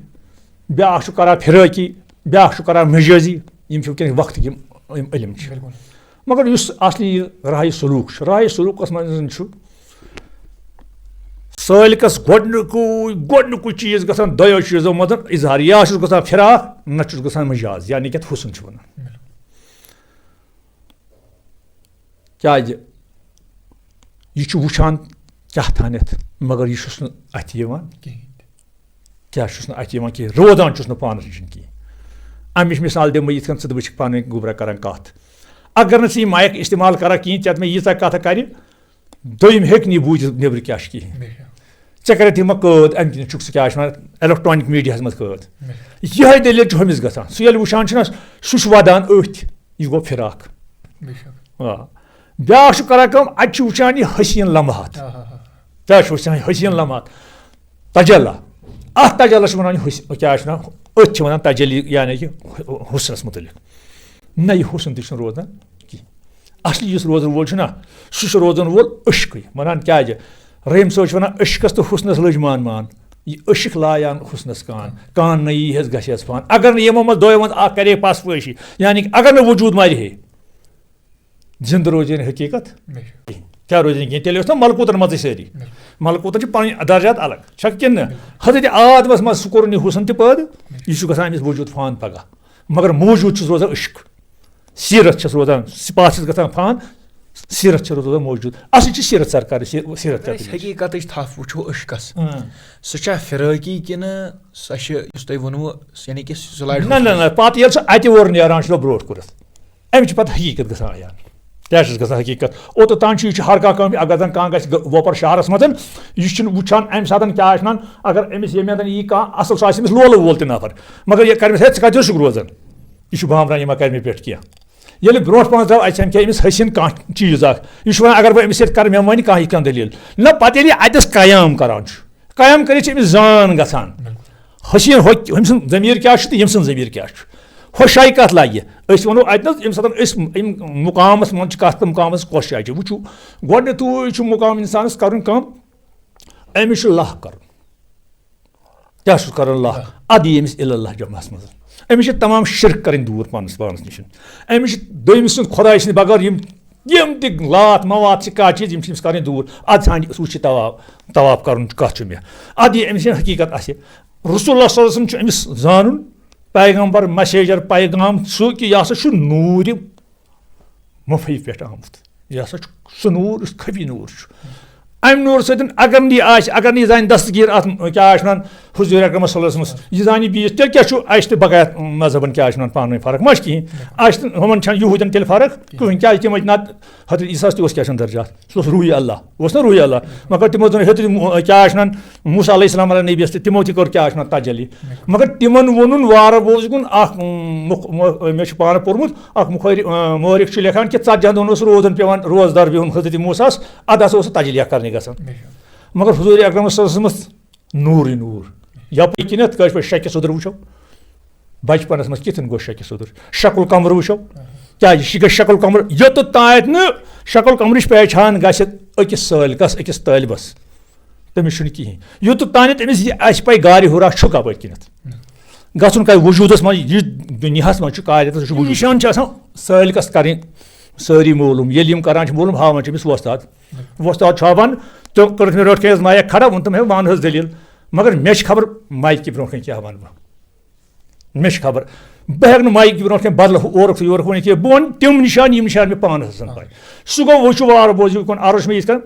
بیٛاکھ چھُ کَران فِرٲقی، بیٛاکھ چھُ کَران مجٲزی۔ یِم چھِ وٕنکیٚنَس وقتٕکۍ یِم، یِم علم چھِ۔ بِلکُل۔ مگر یُس اصلی راہہِ سلوٗک چھُ، راہہِ سلوٗکَس منٛز چھُ سٲلِکَس گۄڈٕنیُکُے، گۄڈٕنیُکُے چیٖز گژھان دۄیو چیٖزو منٛز اظہار، یا چھُس گژھان فِراق، نَتہٕ چھُس گژھان مجاز، یعنی کہِ حُسن چھُ وَنان۔ بِلکُل۔ کیٛازِ یہِ چھُ وٕچھان کیٛاہ تھانٮ۪تھ، مگر یہِ چھُس نہٕ اَتھِ یِوان۔ کِہیٖنۍ تہِ۔ کیٛاہ چھُس نہٕ اَتھِ یِوان کِہیٖنۍ، روزان چھُس نہٕ پانَس نِش کِہیٖنۍ۔ اَمِچ مِثال دِمہٕ بہٕ یِتھ کٔنۍ، ژٕ تہٕ بہٕ چھِ پانہٕ ؤنۍ گوٚبرا کَران کَتھ۔ اگر نہٕ ژٕ یہِ مایِک استعمال کَران کِہیٖنۍ، ژےٚ مےٚ ییٖژاہ کَتھٕ کَرِ، دوٚیِم ہیٚکہِ نہٕ یہِ بوٗزِتھ نیٚبرٕ کیٛاہ چھُ کِہیٖنۍ۔ بے شک۔ ژےٚ کَرٮ۪تھ یِمَن قٲد، اَمہِ کِنۍ چھُکھ ژٕ کیٛاہ چھِ وَنان، electronic media ہَس منٛز قٲد۔ بے شک۔ یِہوٚے دٔلیٖل چھُ ہُمِس گژھان۔ سُہ ییٚلہِ وٕچھان چھُنہ، سُہ چھُ وَدان أتھۍ، یہِ گوٚو فِراق۔ بے شک۔ آ۔ بیٛاکھ چھُ کَران کٲم، اَتہِ چھُ وٕچھان یہِ حسیٖن لمحات۔ آ ہا ہا۔ کیٛاہ چھُ وٕچھان یہِ حسیٖن لمحات؟ تجلی۔ اَتھ تجلی چھِ وَنان یہِ حس-، کیٛاہ چھِ وَنان؟ أتھۍ چھِ وَنان تجلی، یعنی کہِ حُسنَس مُتعلِق۔ نہ، یہِ حُسن تہِ چھُنہٕ روزان کِہیٖنۍ۔ اَصلی یُس روزَن وول چھُنہ، سُہ چھُ روزَن وول عشقٕے۔ وَنان کیٛازِ؟ رحیم صٲب چھُ وَنان، عشقَس تہٕ حُسنَس لٔج مان مان۔ یہِ عشق لایان حُسنَس کان، کان نہ یی ہٮ۪س گژھِ ہٮ۪س فان۔ اگر نہٕ یِمو منٛز دۄیو منٛز اَکھ کَرے پَس پٲشی، یعنی کہِ اگر مےٚ وجوٗد مَرِ ہے، زِندٕ روزِ ہے نہٕ حقیٖقت۔ کیٛاہ روزِ نہٕ کینٛہہ؟ تیٚلہِ ٲس نہ ملکوٗتَن منٛزٕے سٲری۔ ملکوٗتَن چھِ پَنٕنۍ درجات الگ، چھا کِنہٕ نہٕ؟ حضرت آدمَس منٛز سُہ کوٚرُن یہِ حُسن تہِ پٲدٕ، یہِ چھُ گژھان أمِس وجوٗد فان پَگاہ۔ مگر موجوٗد چھُس روزان عشق۔ سیرت چھس روزان، سپاس چھس گژھان فان، سیرت چھِ روزان موجود۔ اصل چھِ سیرت سرکار، سی-، سیرت اگر چیپٹر أسۍ چھِ۔ حقیٖقتٕچ تھپھ وٕچھو عشقس، اۭں۔ سُہ چھا فِرٲقی کِنہٕ سۄ چھِ یُس تۄہہِ ووٚنوُ، یعنی کہِ سُہ لایٹ نہ، نہ، حُسن؟ نہ، پتہٕ ییٚلہِ سُہ اتہِ اورٕ نیران چھُ برونٛٹھ کُنتھ، أمِس چھِ پتہٕ حقیٖقت گژھان عیان۔ کیٛاہ چھُس گژھان حقیٖقت؟ اوٚتتھ تام چھُ، یہِ چھُ ہر کانٛہہ کٲم، اگر زن کانٛہہ گژھِ گۄ-، وۄپر شہرس منٛز، یہِ چھُنہٕ وٕچھان امہِ ساتن کیٛاہ چھُ ونان، اگر أمِس ییٚمہِ اندن یی کانٛہہ اصل، سُہ آسہِ أمِس لولہٕ وول تہِ نفر، مگر یہِ کرِ أمِس، ہے، ژٕ کتہِ اوسُکھ روزان؟ یہِ چھُ بامبران، یہِ ما کرِ مےٚ پٮ۪ٹھ کینٛہہ۔ ییٚلہِ برونٛٹھ پانٛژھ دۄہ اَتہِ سَمکھِ أمِس حسیٖن کانٛہہ چیٖز اکھ، یہِ چھُ وَنان، اگر بہٕ أمِس سۭتۍ کرٕ، مےٚ وَنہِ کانٛہہ یہِ کانٛہہ دٔلیٖل۔ نہ، پتہٕ ییٚلہِ یہِ اَتٮ۪س قیام کران چھُ، قیام کٔرِتھ چھِ أمِس زان گژھان۔ حسیٖن ہۄ، أمۍ سُنٛد ضمیٖر کیٛاہ چھُ تہٕ ییٚمۍ سُنٛد ضمیٖر کیٛاہ چھُ؟ ہۄ شایہِ کَتھ لَگہِ؟ أسۍ وَنو اَتہِ نَس، ییٚمہِ ساتہٕ أسۍ اَمہِ مُقامَس منٛز چھِ کَتھ تہٕ مُقامَس کۄس جاے چھِ، وٕچھِو، گۄڈٕنٮ۪تھٕے چھُ مُقام اِنسانَس کَرُن کٲم، أمِس چھُ لَہہ کَرُن۔ کیٛاہ چھُس کران لَکھ؟ اَدٕ یی أمِس اِلَللہ جمعس منٛز۔ أمِس چھِ تمام شِرک کَرٕنۍ دوٗر پانَس، پانَس نِش۔ أمِس چھِ دوٚیمہِ سٕنٛدِ خۄدایہِ سٕنٛدِ بغٲر یِم، یِم تہِ لات موات چھِ، کانٛہہ چیٖز، یِم چھِ أمِس کَرٕنۍ دوٗر۔ اَدٕ ژھانٛڈِ، سُہ وٕچھِ طواف، طواف کَرُن کَتھ چھُ مےٚ۔ اَدٕ یی أمِس یہِ حقیٖقت آسہِ۔ رسول اللہ صلی اللہ علیہ وسلم چھُ أمِس زانُن، پیغمبر، messenger، پیغام سُہ کہِ یہِ ہسا چھُ نوٗرِ مُفی پٮ۪ٹھ آمُت۔ یہِ ہسا چھُ سُہ نوٗر، یُس خفی نوٗر چھُ۔ اَمہِ نوٗر سۭتۍ اگر نہٕ یہِ آسہِ، اگر نہٕ یہِ زانہِ دستگیٖر اَتھ کیٛاہ آسہِ وَنان حضوٗر اکرم صلی اللہ علیہ وسلمس، یہِ زانہِ یہِ بیٚیِس، تیٚلہِ کیٛاہ چھُ اَسہِ تہٕ بقایا مذہبن کیٛاہ آسہِ وَنان پانہٕ ؤنۍ فرق؟ ما چھِ کِہیٖنۍ۔ اَسہِ تہٕ ہُمن چھَنہٕ یِہوٗدٮ۪ن تیٚلہِ فرق کِہیٖنۍ۔ کیٛازِ تِم ٲسۍ نَتہٕ حضرت عیسیٰ ہَس تہِ اوس کیٛاہ چھِ وَنان درجات، سُہ اوس روٗحی اللہ، اوس نہ روٗحی اللہ۔ مگر تِمو زَن ہیوٚت یہِ مو-، کیٛاہ چھِ وَنان، موسیٰ علیہ السلام علیہ نبیَس تہِ، تِمو تہِ کوٚر کیٛاہ چھِ وَنان تجلی۔ مگر تِمن ووٚنُن وارٕ بوزُن اکھ، اۭں، مُخ-، مُ-، مےٚ چھُ پانہٕ پوٚرمُت، اکھ مُخٲرِ-، اۭں، مورخ چھُ لیکھان کہِ ژتجی ہن دۄہن اوس روزُن پٮ۪وان، روزدار بِہُن حضرت موسیٰ ہس، ادٕ ہسا اوس سُہ تجلیہ کرنہِ گژھان۔ مگر حضور اکرم صلی اللہ علیہ وسلمس نوٗرٕے نوٗر۔ یپٲرۍ کِنٮ۪تھ کٲشِر پٲٹھۍ شکہِ صدر وٕچھو، بچپنس منٛز کِتھ کٔنۍ گوٚو شکہِ صدر؟ شکل قمر وٕچھو، کیٛازِ یہِ گژھِ شکل قمر؟ یوٚتتھ تانٮ۪تھ نہٕ شکل قمرٕچ پہچان گژھِ أکِس سٲلکس، أکِس طٲلبس، تٔمِس چھُنہٕ کِہیٖنۍ۔ یوٚتتھ تانٮ۪تھ أمِس یہِ آسہِ پَے گارِ حرا چھُ کَپٲرۍ کِنٮ۪تھ۔ گژھُن کَتہِ؟ وجوٗدَس منٛز، یہِ دُنیاہَس منٛز چھُ، کائناتَس منٛز چھُ وجوٗد۔ نِشان چھُ آسان سٲلکَس کَرٕنۍ سٲری معلوٗم۔ ییٚلہِ یِم کَران چھِ معلوٗم، ہاوان چھِ أمِس وۄستاد۔ وۄستاد چھُ ہاوان، تہٕ کٔرٕتھ مےٚ برونٛٹھ کَنہِ حظ مایک کھڑا، ووٚن تٔمۍ، ہے، وَن حظ دٔلیٖل۔ مگر مےٚ چھِ خبر مایکہِ برونٛٹھ کَنہِ کیٛاہ وَنہٕ بہٕ۔ مےٚ چھِ خبر، بہٕ ہٮ۪کہٕ نہٕ مایکہِ برونٛٹھ کَنہِ بدلہٕ ہُہ اورُک تہٕ یورُک ؤنِتھ کینٛہہ۔ بہٕ وَنہٕ تِم نِشان، یِم نِشان مےٚ پانَس آسَن پَے۔ سُہ گوٚو، وۄنۍ چھُ وارٕ بوزِو کُن عرض چھُ مےٚ یِتھ کٔنۍ۔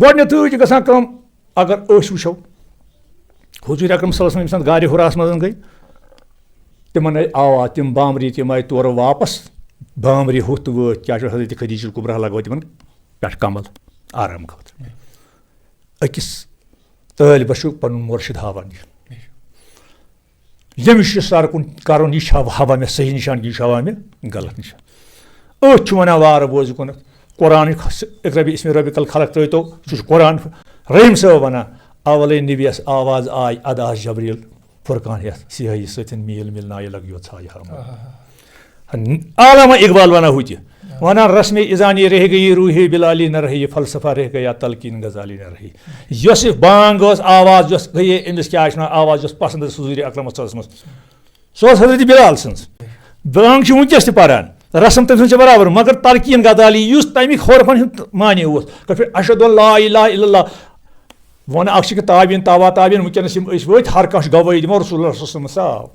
گۄڈٕنٮ۪تھٕے چھِ گژھان کٲم، اگر أسۍ وٕچھو، حضوٗر اکرم صلی اللہ علیہ وسلم ییٚمہِ ساتہٕ غارِ حراہَس منٛز گٔے، تِمَن آے آواز، تِم بامبرِ تِم آے تورٕ واپَس، بامبرِ ہُتھ تہٕ وٲتۍ، کیٛاہ چھُ، حضرت خدیجہ الکبریٰ لَگٲو تِمَن پٮ۪ٹھ کمل آرام خٲطرٕ۔ أکِس طٲلبَس چھُ پَنُن مُرشِد ہاوان یہِ۔ ییٚمِس چھُ سر کُن کَرُن، یہِ چھا ہاوان مےٚ صحیح نِشان کِنہٕ یہِ چھُ ہاوان مےٚ غلط نِشان؟ أتھۍ چھُ وَنان وارٕ بوزِ کُنَتھ، قرآنٕچ خ-، اقرأ باسم ربک الخلق ترٛٲوتو، سُہ چھُ قرآن۔ رحیم صٲب وَنان، اولے نبیَس آواز آے، اَدٕ آس جبریٖل فرقان ہٮ۪تھ سیاہی سۭتۍ میٖل مِلنایہِ لگ یوت ژھایہِ ہاوان۔ آہا۔ علامہ اقبال ونان ہُہ تہِ۔ ونان، رسم ازانی رہ گئی، روح بلالی نہ رہی، فلسفہ رہ گیا، تلقین غزالی نہ رہی۔ یۄس یہِ بانگ ٲس، آواز یۄس گٔیے أمِس کیٛاہ چھِ ونان، آواز یۄس پسند ٲس حضوٗرِ اکرمس صلی اللہ علیہ وسلمس۔ سۄ ٲس حضرت بلال سٕنٛز۔ بانگ چھِ وٕنکیٚس تہِ پران، رسم تٔمۍ سٕنٛز چھِ برابر، مگر تلقین غزالی یُس تَمِکۍ حرفن ہُنٛد معنی اوس، کٲشِر پٲٹھۍ اشہد ان لا الہ الا اللہ۔ وۄنۍ اکھ چھِ کہِ تابعین، تابع تابعین، وٕنکیٚنس یِم أسۍ وٲتۍ، ہر کانٛہہ چھُ گوٲہی دِوان، رسول اللہ صلی اللہ علیہ وسلم آو۔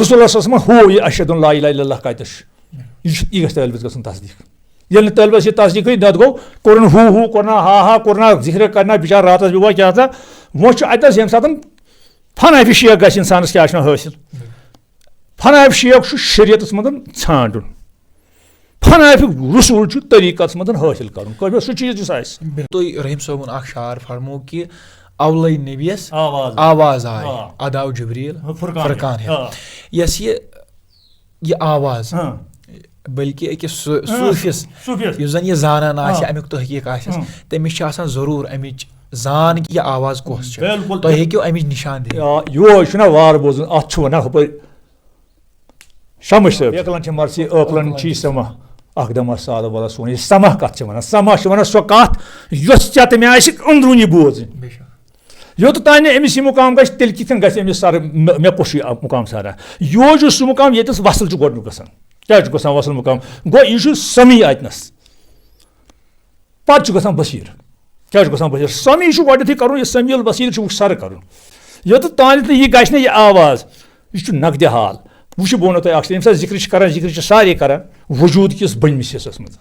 رسول اللہ صلی اللہ علیہ وسلم ہوو یہِ اشہد ان لا الہ الا اللہ کتٮ۪س چھُ۔ یہِ چھُ، یہِ گژھِ طٲلبس گژھُن تصدیٖق۔ ییٚلہِ نہٕ طٲلبس یہِ تصدیٖق گٔے، نتہٕ گوٚو، کوٚرُن ہو ہو، کوٚرنا ہا ہا، کوٚرنا ذکر کرنا، بِچار راتس بیٚہوان کیٛاہ تھا۔ وۄنۍ چھُ اتٮ۪س ییٚمہِ ساتہٕ فنا فی شیخ گژھِ انسانس کیٛاہ چھُ حٲصِل۔ فنا فی شیخ چھُ شریعتس منٛز ژھانڈُن۔ فنا فی رسول چھُ طریٖقس منٛز حٲصِل کرُن۔ کٲشِر سُہ چیٖز یُس آسہِ۔ تُہۍ رحیم صٲبُن اکھ شعر فرمو کہِ اولے نبیَس آواز۔ آواز آے، آ۔ اداو جبریل فرقان فرقان ہٮ۪تھ۔ ہٮ۪تھ۔ آ۔ یۄس یہِ، یہِ آواز، ہاں۔ بلکہِ أکِس صو-، ہاں، صوٗفِس، صوٗفِس۔ یُس زن یہِ زانان آسہِ، ہاں۔ امیُک تحقیق آسٮ۪س، ہاں۔ تٔمِس چھِ آسان ضروٗر امِچ زان کہِ یہِ آواز کۄس چھِ۔ بِلکُل۔ تُہۍ ہیٚکِو امِچ نِشان دِتھ۔ آ، یِہوے چھُنہ وارٕ بوزُن، اتھ چھُ ونان ہُپٲرۍ شمس صٲب۔ بیکلن چھِ مرثی، عٲقلن چھی سما۔ اکھ دما سال ولا سون یہِ سماع کتھ چھِ ونان، سماع چھِ ونان سۄ کتھ یۄس ژےٚ تہٕ مےٚ آسہِ أنٛدروٗنی بوزٕنۍ۔ بے شک۔ یوٚت تام نہٕ أمِس یہِ مُقام گژھِ، تیٚلہِ کِتھ کٔنۍ گژھِ أمِس سر، مےٚ مےٚ کُس چھُ یہِ مُقام سارا؟ یہِ چھُ سُہ مُقام ییٚتٮ۪س وصل چھُ گۄڈٕنیُک گژھان۔ کیٛازِ چھُ گژھان وصل مُقام؟ گوٚو یہِ چھُ سمیع اتنس۔ پتہٕ چھُ گژھان بصیٖر۔ کیٛاہ چھُ گژھان بصیٖر؟ سمیع چھُ گۄڈنیتھٕے کرُن، یہِ سمیع البصیٖر چھُ وُچھ سرٕ کرُن۔ یوٚتَتھ تام نہٕ یہِ گژھِ نہ یہِ آواز، یہِ چھُ نقدِ حال۔ وٕچھِو، بہٕ وَنو تۄہہِ اَکھ چیٖز، ییٚمہِ ساتہٕ ذِکرِ چھِ کران، ذِکرِ چھِ سارے کران، وجوٗد کِس بٔنمِس حصس منٛز،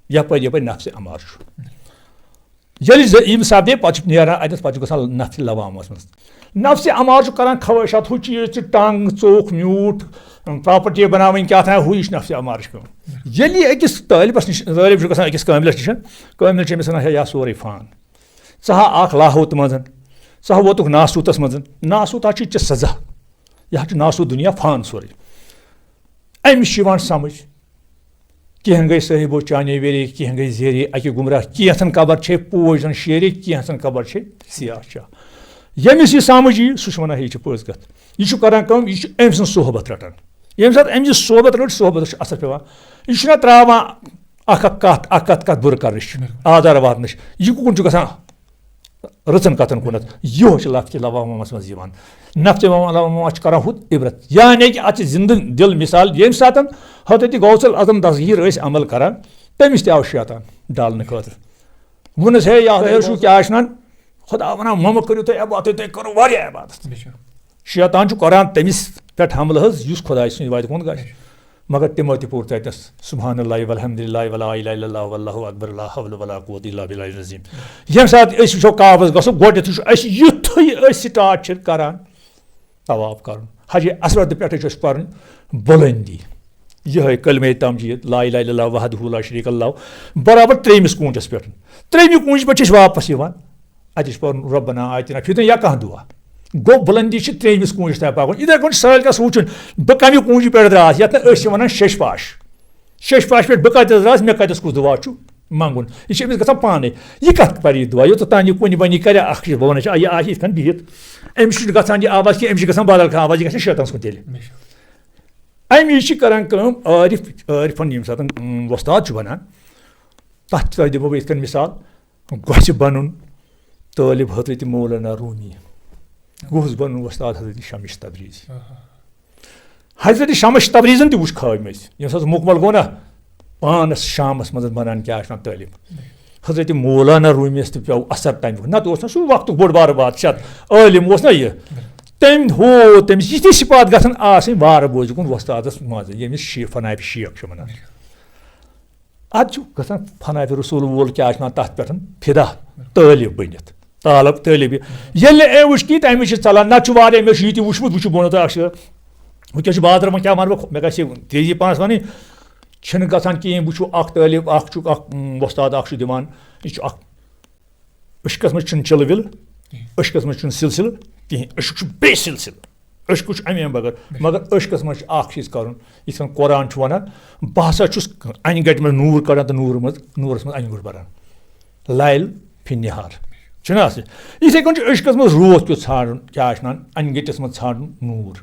یَپٲرۍ یَپٲرۍ نفسِ اَمار چھُ۔ ییٚلہِ زِ-، یِم سپدے، پَتہٕ چھُ نیران اَتٮ۪تھ، پَتہٕ چھُ گژھان نفسِ لوامَس منٛز۔ نفسِ اَمار چھُ کران خٲہِشات، ہُہ چیٖز تہِ، ٹنٛگ، ژوٚک، میوٗٹھ، پراپرٹی بَناوٕنۍ، کیٛاہ تام، ہُہ، یہِ چھُ نفسِ اَمار چھُ کٲم۔ ییٚلہِ یہِ أکِس طٲلبَس نِش، طٲلب چھُ گژھان أکِس کٲملَس نِش، کٲملَس چھِ أمِس وَنان، ہے، یہِ ہا سورُے فان۔ ژٕ ہا آکھ لاہوت منٛز، ژٕ ہا ووتُکھ ناسوتس منٛز۔ ناسوت ہا چھُ ژےٚ سزا، یہِ ہا چھُ ناسوت دُنیا فان سورُے۔ أمِس چھُ یِوان سمجھ، کینٛہہ گٔے صٲحبو چانے ویرے، کینٛہہ گٔے زیرے اکہِ گمراہ، کینٛژن قبر چھے پوش زن شیرے، کینٛژن قبر چھے سیاہ چاہ۔ ییٚمِس یہِ سمجھ یی، سُہ چھُ ونان، ہے، یہِ چھِ پٔز کتھ۔ یہِ چھُ کران کٲم، یہِ چھُ أمۍ سٕنٛز صحبت رٹان۔ ییٚمہِ ساتہٕ أمۍ یہِ صحبت رٔٹ، صحبتس چھُ اثر پٮ۪وان۔ یہِ چھُنہ تراوان اکھ اکھ کتھ، اکھ کتھ کتھ بُرٕ کرنٕچ، آدار واتنٕچ۔ یہِ کُکُن چھُ گژھان؟ رٕژن کتھن کُنتھ۔ یِہوے چھُ لفظِ لوامس منٛز یِوان۔ نفسِ لوامہ چھُ کران ہُتھ عبرت۔ یعنی کہِ اتھ چھِ زندٕ دل مثال، ییٚمہِ ساتن حضرت غوث الاعظم دستگیر ٲسۍ عمل کران، تٔمِس تہِ آو شیطان ڈالنہٕ خٲطرٕ۔ ووٚنُس، ہے، یہِ ہسا چھُ کیٛاہ چھُ نان؟ خدا ونان، مہ مہ کٔرِو تُہۍ عبادت، تُہۍ کٔرِو واریاہ عبادت۔ بے شک۔ شیطان چھُ کران تٔمِس پٮ۪ٹھ حملہٕ حظ، یُس خداے سٕنٛدِ وتہِ کُن گژھِ۔ مگر تِمو تہِ پوٚر تتٮ۪س سبحان اللہ والحمد للہ ولا الہ الا اللہ واللہ اکبر، لا حول ولا قوت الا باللہ العظیم۔ ییٚمہِ ساتہٕ أسۍ وٕچھو کعبس گژھو، گۄڈٕنیتھٕے چھُ اَسہِ یُتھُے أسۍ سٹارٹ چھِ کران طواف کرُن، حجر اسود پٮ۪ٹھٕے چھُ اَسہِ پرُن بُلندی، یِہوٚے کلمہ تمجید، لا الہ الا اللہ وحدہ لا شریک اللہ، برابر ترٛیٚیمِس کوٗنٛجس پٮ۪ٹھ۔ ترٛیٚیمہِ کوٗنٛجہِ پٮ۪ٹھ چھِ أسۍ واپس یِوان۔ اَتہِ چھِ پَرُن ربنا آتنا فی الدنیا یا کانٛہہ دُعا۔ گوٚو بُلندی چھِ ترٛیٚیمِس کوٗنٛجِس تام پَکُن۔ یِتھَے کٔنۍ چھُ سٲلۍ کَس وٕچھُن، بہٕ کَمہِ کوٗنٛجہِ پٮ۪ٹھ درٛاس، یَتھ نہٕ أسۍ چھِ وَنان شیٚش پاش۔ شیٚش پاش پٮ۪ٹھ بہٕ کَتٮ۪س درٛاس، مےٚ کَتٮ۪س کُس دُعا چھُ منٛگُن؟ یہِ چھِ أمِس گژھان پانَے۔ یہِ کَتھ پَرِ یہِ دُعا؟ یوٚتَتھ تام یہِ کُنہِ وَنہِ کَرِ اَکھ چیٖز، بہٕ وَنان چھِ، یہِ آسہِ یِتھ کٔنۍ بِہِتھ۔ أمِس چھُنہٕ گژھان یہِ آواز کینٛہہ، أمِس چھِ گژھان بدل کانٛہہ آواز، یہِ گژھِ شیطانَس کُن تیٚلہِ۔ اَمہِ وِزِ چھِ کَران کٲم، عارف، عارفَن ییٚمہِ ساتہٕ، اۭں، وۄستاد چھُ بَنان، تَتھ تۄہہِ دِمو بہٕ یِتھ کٔنۍ مِثال، گۄژھِ بنُن طٲلب حضرت مولانا رومی، گوٚژھ بنُن وۄستاد حضرت شمس تبریزی۔ آہا۔ حضرت شمس تبریزن تہِ وُچھ خوابہِ منٛز، ییٚمہِ ساتہٕ مُکمل گوٚو نا پانس شامس منٛز بنان کیٛاہ چھِ ونان طٲلب۔ حضرت مولانا رومیس تہِ پیوٚو اثر تمیُک، نتہٕ اوس نہ سُہ وقتُک بوٚڑ بارٕ بادشاہ، عٲلم اوس نہ یہِ۔ تٔمۍ ہو، تٔمِس یِتھی صفات گژھن آسٕنۍ وارٕ بوزِ کُن وۄستادس منٛز، ییٚمِس شی-، فناپِ شیخ چھِ ونان۔ اتھ چھُ گژھان فناپِ رسول وول کیٛاہ چھُ ونان تتھ پٮ۪ٹھ فدا، طٲلب بٔنِتھ، طالب طٲلب۔ ییٚلہِ نہٕ أمۍ وٕچھ کِہیٖنۍ، تَمہِ وِزِ چھِ ژلان۔ نتہٕ چھُ واریاہ، مےٚ چھُ یہِ تہِ وٕچھمُت، وٕچھِو، بہٕ وَنو تۄہہِ اکھ چیٖز۔ وٕنکیٚس چھُ بازرٕ وۄنۍ کیٛاہ وَنہٕ بہٕ، مےٚ گژھِ یہِ تیزی پانس وَنٕنۍ۔ چھِنہٕ گژھان کِہیٖنۍ، وٕچھِو، اکھ طٲلب، اکھ چھُکھ، اکھ، اُم، وۄستاد اکھ چھُ دِوان، یہِ چھُ اکھ عشقس منٛز چھُنہٕ چِلہٕ وِلہٕ، عشقس منٛز چھُنہٕ سلسلہٕ کِہیٖنۍ، عشق چھُ بے سلسلہٕ، عشق چھُ اَمہِ اَمہِ بغٲر۔ مگر عشقس منٛز چھُ اکھ چیٖز کرُن، یِتھ کٔنۍ قرآن چھُ ونان، بہٕ ہسا چھُس انہِ گٹہِ منٛز نوٗر کڑان تہٕ نوٗر منٛز، نوٗرس منٛز انہِ گوٚٹ بران۔ لیل فی نہار۔ چھُنہ آسان؟ یِتھے کٔنۍ چھُ عشقس منٛز روتھ کیُتھ ژھانڈُن، کیٛاہ چھُ ونان، انہِ گٹِس منٛز ژھانڈُن نوٗر۔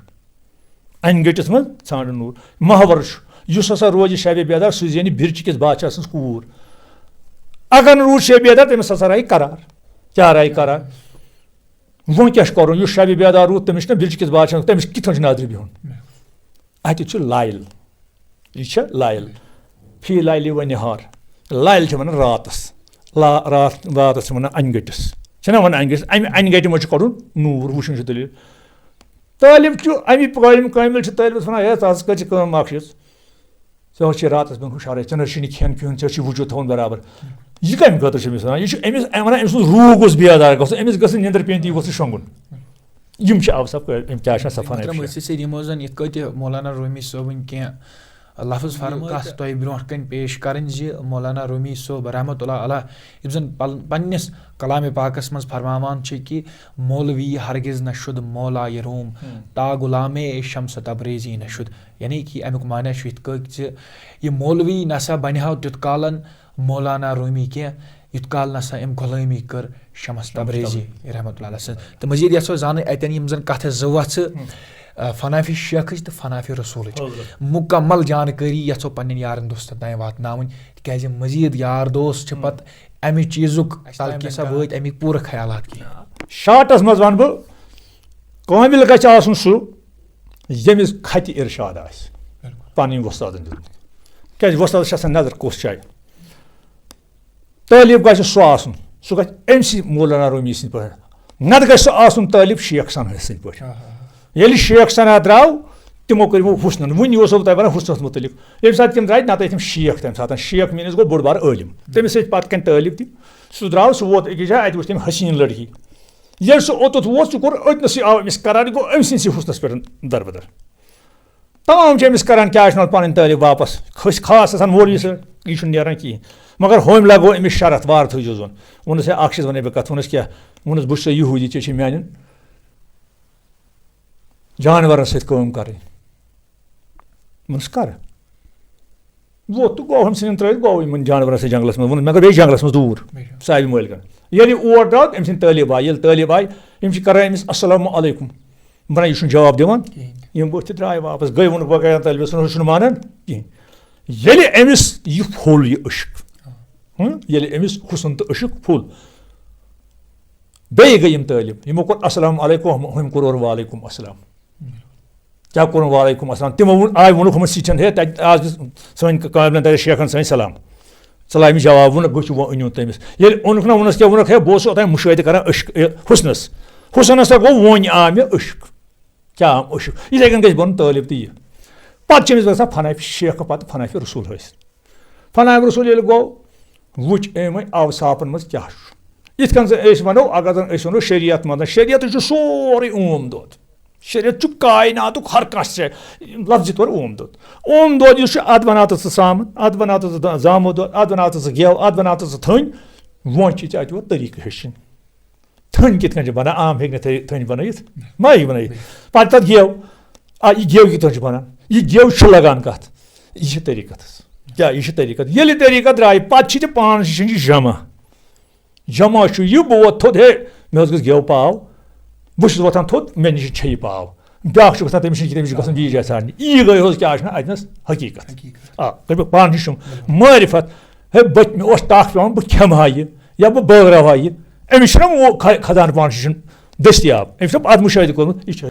انہِ گٔٹِس منٛز ژھانڈُن نوٗر۔ محور چھُ، یُس ہسا روزِ شبِ بیدار، سُہ زینہِ بِرچہِ کِس بادشاہ سٕنٛز کوٗر۔ اگر نہٕ روٗد شبِ بیدار، تٔمِس ہسا رایہِ قرار۔ کیٛاہ رایہِ قرار؟ وۄنۍ کیٛاہ چھُ کرُن؟ یُس شبِ بیدار روٗد، تٔمِس چھُنہ بِرچہِ کِس بادشاہس، تٔمِس کِتھ کٔنۍ چھُ نظرِ بِہُن؟ اتہِ چھُ لایل۔ یہِ چھےٚ لایل۔ فی لایلی و نہار۔ لایل چھِ ونان راتس۔ لا-، راتھ، راتس چھِ ونان انہِ گٔٹِس۔ چھِنہ ونان انہِ گٔٹِس؟ امہِ انہِ گٔٹہِ منٛز چھُ کڑُن نوٗر، وٕچھُن چھُ دٔلیٖل۔ طٲلب چھُ اَمی قٲلِم کٲمِل چھُ طٲلبَس وَنان، "ہے، ژٕ حظ کٔرۍ زِ کٲم اَکھ چیٖز۔ ژےٚ حظ چھِ راتَس پیوٚن ہُشارَے، ژےٚ نہ حظ چھُے نہٕ کھٮ۪ن کھیوٚن، ژےٚ حظ چھُے وجوٗد تھاوُن برابر۔" یہِ کَمہِ خٲطرٕ چھُ أمِس وَنان؟ یہِ چھُ أمِس وَنان، أمۍ سُنٛد روح گوٚژھ بیدار گژھُن، أمِس گٔژھ نہٕ نِندٕر پیٚنۍ تہِ، یہِ گوٚژھ نہٕ شۄنٛگُن۔ یِم چھِ اوصاف، أمۍ کیٛاہ چھِ آسان فنٲیِش؟ محترم، أسۍ ٲسۍ یِمو زَن یِتھ کٲٹھۍ مولانا رومی صٲبٕنۍ کینٛہہ لفظ فرمٲے، کَتھ تۄہہِ برونٛٹھ کَنۍ پیش کَرٕنۍ زِ مولانا رومی صٲب رحمتہ اللہ علیہ، یُس زَن پل-، پنٛنِس کلامِ پاکَس منٛز فرماوان چھِ کہِ مولوی ہرگز نہ شد مولای روم، تا غلامِ شمس تبریزی نہ شد۔ یعنی کہِ اَمیُک معنی چھُ یِتھ کٲٹھۍ زِ یہِ مولوی نہ سا بنہِ ہا تیُتھ کالَن مولانا رومی کینٛہہ، یُتھ کال نہ سا أمۍ غلٲمی کٔر شمس تبریزی رحمتہ اللہ علیہ سٕنٛز۔ تہٕ مزید یژھو زانٕنۍ اَتٮ۪ن یِم زَن کَتھٕ زٕ وَژھٕ، آ، فنافِ شیخٕچ تہٕ فنافِ رسولٕچ مکمل جانکٲری یژھو پننٮ۪ن یارن دوستن تام واتناوٕنۍ، تِکیازِ مزید یار دوست چھِ پتہٕ امہِ چیٖزُک تلقین سان وٲتۍ امیِکۍ پوٗرٕ خیالات کینٛہہ۔ شارٹس منٛز ونہٕ بہٕ، کٲمل گژھِ آسُن سُہ ییٚمِس خطِ ارشاد آسہِ پنٕنۍ وۄستادن دیُتمُت۔ کیازِ وۄستادس چھِ آسان نظر کُس چھُ۔ طٲلب گژھِ سُہ آسُن، سُہ گژھِ أمۍ سٕے مولانا رومی سٕنٛدۍ پٲٹھۍ، نتہٕ گژھِ سُہ آسُن طٲلب شیخ سنہٕ سٕنٛدۍ پٲٹھۍ۔ ییٚلہِ شیخ سنا درٛاو، تِمو کٔرۍ وۄنۍ حُسنن، وُنہِ اوسو بہٕ تۄہہِ ونان حُسنس مُتعلق۔ ییٚمہِ ساتہٕ تِم درٛاے، نتہٕ ٲسۍ تِم شیخ، تمہِ ساتہٕ شیخ میٖنٕز گوٚو بوٚڑ بار عٲلِم۔ تٔمِس ٲسۍ پتہٕ کنہِ طٲلب تہِ۔ سُہ درٛاو، سُہ ووت أکِس جایہِ، اتہِ وٕچھ تٔمۍ حسیٖن لڑکی۔ ییٚلہِ سُہ اوٚتَتھ ووت، سُہ کوٚر أتنَسٕے، آو أمِس قرار، یہِ گوٚو أمۍ سٕنٛدسٕے حُسنَس پٮ۪ٹھ دربدر۔ تمام چھِ أمِس کران، کیٛاہ چھِ ناو، پَنٕنۍ طٲلب واپس۔ کھٔسۍ خاص آسان مولوی صٲب، یہِ چھُنہٕ نیران کِہیٖنۍ۔ مگر ہوٚمۍ لگوو أمِس شرط، وارٕ تھٲوزیوٚس زون۔ ووٚنُس، ہے، اَکھ چیٖز وَنَے بہٕ کَتھ، ووٚنُس، کیٛاہ؟ ووٚنُس، بہٕ چھُسے یہوٗدی، ژےٚ چھِ میٛانٮ۪ن جانوَرَن سۭتۍ کٲم کَرٕنۍ۔ ووٚنُس، کَر؟ ووت تہٕ گوٚو ہُم ژھٕنِن ترٛٲوِتھ، گوٚو یِمن جانورن سۭتۍ جنگلس منٛز۔ ووٚنُن، مےٚ گوٚو بیٚیہِ جنگلس منٛز دوٗر، صاحبِ مٲلۍ گٔنۍ۔ ییٚلہِ یہِ اور درٛاو، أمۍ سٕنٛدۍ طٲلب آے، ییٚلہِ طٲلب آے، یِم چھِ کران أمِس السلام علیکم۔ بنان، یہِ چھُنہٕ جواب دِوان۔ یِم ؤتھۍ تہٕ درٛاے واپس، گٔے، ووٚنُکھ، بہٕ گٔیَن طٲلبہِ سُنٛد، ہُہ چھُنہٕ مانان کِہیٖنۍ۔ ییٚلہِ أمِس یہِ پھوٚل، یہِ عشق، ہُم، ییٚلہِ أمِس حُسن تہٕ عشق پھوٚل، بیٚیہِ گٔے یِم طٲلب، یِمو کوٚر السلام علیکم، ہُمۍ کوٚر اورٕ وعلیکم السلام۔ کیٛاہ کوٚرُن؟ وعلیکم السلام۔ تِمو ووٚن، آے ووٚنُکھ ہُمن سِٹھٮ۪ن، ہے، تَتہِ آز دِژ سٲنۍ کاملن تَتہِ شیخن سٲنۍ سلام۔ ژٕ لایہِ مےٚ جواب، ووٚنُکھ، گٔژھِو وۄنۍ أنِو تٔمِس۔ ییٚلہِ اوٚنُکھ نا، ووٚنُس، کیٛاہ ووٚنُکھ؟ ہے، بہٕ اوسُس اوٚتام مُشٲہدٕ کران عشق، یہِ حُسنس۔ حُسنس سا گوٚو، وۄنۍ آو مےٚ عشق۔ کیٛاہ آو عشق؟ یِتھَے کٔنۍ گژھِ بَنُن طٲلب تہِ یہِ۔ پتہٕ چھِ أمِس گژھان فنافِ شیخ پتہٕ فنافِ رسول حٲصِل۔ فنافِ رسول ییٚلہِ گوٚو، وٕچھ أمۍ وۄنۍ اوصافن منٛز کیٛاہ چھُ۔ یِتھ کٔنۍ زن أسۍ ونو، اگر زن أسۍ ونو شریعت منٛز، شریعت چھُ سورُے اوم دۄد۔ شریعت چھُ کائناتُک ہر کانٛہہ شے، لفظی طور اوم دۄد۔ اوم دۄد یُس چھُ، اتھ بناو تہٕ ژٕ ژامن، اتھ بناو تہٕ ژٕ زامُت دۄد، اتھ بناو تہٕ ژٕ گٮ۪و، اتھ بناو تہٕ ژٕ تھٔنۍ۔ وۄنۍ چھِ ژےٚ اتہِ یورٕ طریٖقہٕ ہیٚچھِنۍ۔ تھٔنۍ کِتھ کٔنۍ چھِ بنان؟ عام ہیٚکہِ نہٕ تھٔ-، تھٔنۍ بنٲیِتھ، مَے بنٲیِتھ۔ پتہٕ تتھ گٮ۪و، آ، یہِ گٮ۪و کِتھ کٔنۍ چھُ بنان؟ یہِ گٮ۪و چھُ لگان کتھ؟ یہِ چھِ طریٖقتس۔ کیٛاہ؟ یہِ چھِ طریٖقت۔ ییٚلہِ طریٖقت درٛایہِ، پتہٕ چھِ تہِ پانس نِش یہِ جمع۔ جمع چھُ یہِ، بہٕ ووت تھوٚد، ہے، مےٚ حظ گٔژھ گٮ۪و پاو، بہٕ چھُس وۄتھان تھوٚد، مےٚ نِش چھے یہِ پاو۔ بیٛاکھ چھُ وۄتھان، تٔمِس نِش، تٔمِس چھِ گژھان بیٚیِس جایہِ سارنٕے۔ یی گٔے حظ، کیٛاہ چھُنہ اَتہِ نَس حقیٖقت۔ حقیٖقت۔ آ، کٔرِو پانہٕ نِش یِم۔ معرفت، ہے، بہٕ، مےٚ اوس ٹَکھ پٮ۪وان، بہٕ کھٮ۪مہٕ ہا یہِ، یا بہٕ بٲگراوٕ ہا یہِ، أمِس چھُنہ وۄنۍ خ-، خزانہٕ پانَس نِش دٔستیاب، أمِس چھُنہ اَتھ مُشٲہدٕ کوٚرمُت، یہِ چھُ۔